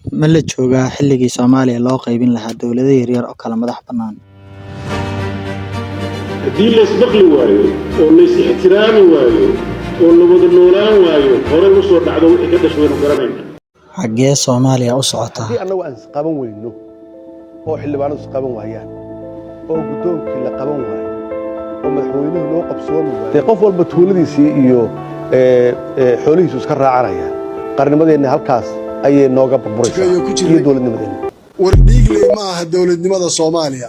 Ma la joogaa xilligii Soomaaliya loo qaybin lahaa dowlado yaryar oo kala madax bannaan? Haddii laysmaqli waayo oo lays ixtiraami waayo oo la wada noolaan waayo, horey u soo dhacdo, wixii ka dhashay waynu garanayna. Xaggee Soomaaliya u socotaa? Haddii annagu aan isqaban weyno oo xildhibaanadu isqaban waayaan oo guddoonkii la qaban waayo oo madaxweynuhu noo qabsoomi waayo, dee qof walba tuuladiisii iyo xoolihiisu iska raacanaya. Qarnimadeenna halkaas ayay nooga burburaysaa ku jirnay. Iyo dowladnimadeenna. War dhiigley ma aha dowladnimada Soomaaliya.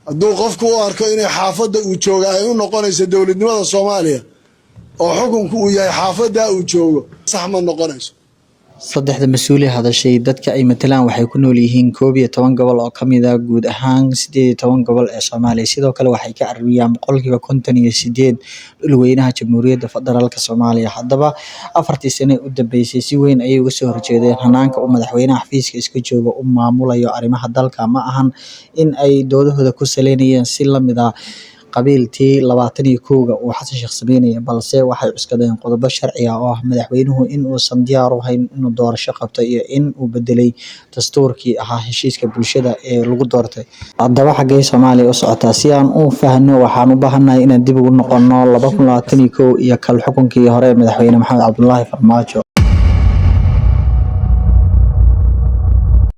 Hadduu qofku u arko inay xaafadda uu jooga ay u noqonayso dowladnimada Soomaaliya oo xukunku uu yahay xaafaddaa uu joogo, sax ma noqonayso. Saddexda mas'uul ee hadashay, dadka ay matalaan waxay ku nool yihiin 11 gobol oo ka mid ah guud ahaan 18 gobol ee Soomaaliya. Sidoo kale waxay ka cararayaan 58% dhulweynaha Jamhuuriyadda Federaalka Soomaaliya. Haddaba, 4-tii sano ee u dambeysay si weyn ayay uga soo horjeedeen hanaanka uu madaxweynaha xafiiska iska jooga u maamulayo arrimaha dalka. Ma ahan in ay doodahooda ku saleynayeen si la mid ah qabiiltii 21-ga uu Xasan Sheekh sameynayay, balse waxay cuskadeen qodobo sharci ah oo ah madaxweynuhu in uusan diyaar u ahayn inuu doorasho qabto iyo in uu bedelay dastuurkii ahaa heshiiska bulshada ee lagu doortay. Haddaba, xaggee Soomaaliya u socotaa? Si aan u fahanno, waxaan u baahanahay inaan dib ugu noqono 2021 iyo kal xukunkii hore ee madaxweyne Maxamed Cabdullaahi Farmaajo.